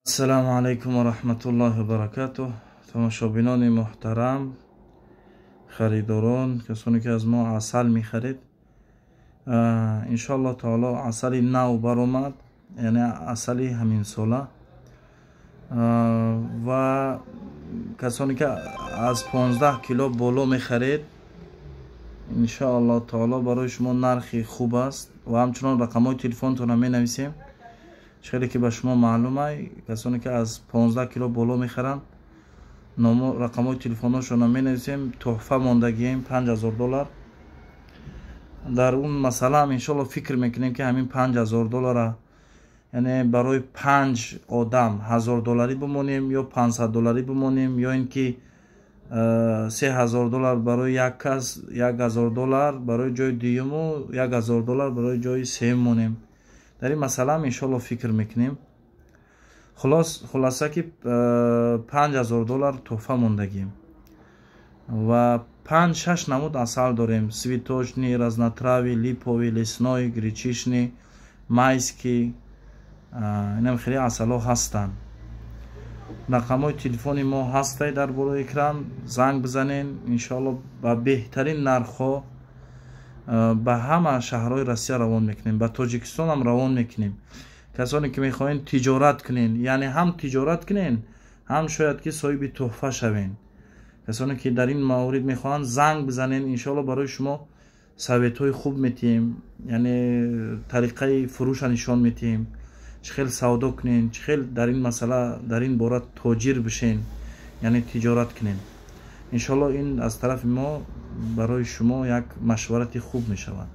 Ассалому алайкум ва раҳматуллоҳи ва баракатуҳ. Тамошобинони муҳтарам, харидорон, касоне ки аз мо асал мехаред, иншоаллоҳ таоло асали нав баромад, яъне асали ҳаминсола. Ва касоне ки аз 15 кило боло мехаред, иншоаллоҳ таоло барои шумо нархи хуб аст. Ва ҳамчунон рақамҳои телефонтонро менависем. Хеле ки ба шумо маълум ай, касоне ки аз 15 кило боло мехаранд, рақамҳои телефонҳошонро менависем. Тӯҳфа мондагием 5000 доллар. Дар он масъалаам иншоалло фикр мекунем, ки ҳамин 5000 доллара, яъне барои панҷ одам 1000 долларӣ бимонем ё 500 долларӣ бимонем, ё ин ки 3000 доллар барои як кас, 1000 доллар барои ҷои дуюму 1000 доллар барои ҷои сеюм монем. Дар ин масъалаам иншоалло фикр мекунем. Хулоса ки 5000 доллар тӯҳфа мондагием ва панҷ шаш намуд асал дорем: цветочный, разнотравый, липовый, лесной, гречишный, майский. Инам хеле асалҳо ҳастанд. Рақамҳои телефони мо ҳастай дар болои экран, занг бизанен. Иншоалло ба беҳтарин нархҳо ба ҳама шаҳрҳои Россия равон мекунем, ба Тоҷикистонам равон мекунем. Касоне ки мехоҳед тиҷорат кунен, яъне ҳам тиҷорат кунен, ҳам шояд ки соҳиби тӯҳфа шавен, касоне ки дар ин маврид мехоҳанд, занг бизанен. Иншоалло барои шумо советҳои хуб метиҳем, яъне тариқаи фурӯша нишон метиҳем, чӣ хел савдо кунен, чӣ хел дар ин масъала, дар ин бора тоҷир бишен, яъне тиҷорат кунен. Иншоалло ин аз тарафи мо барои шумо як машварати хуб мешавад.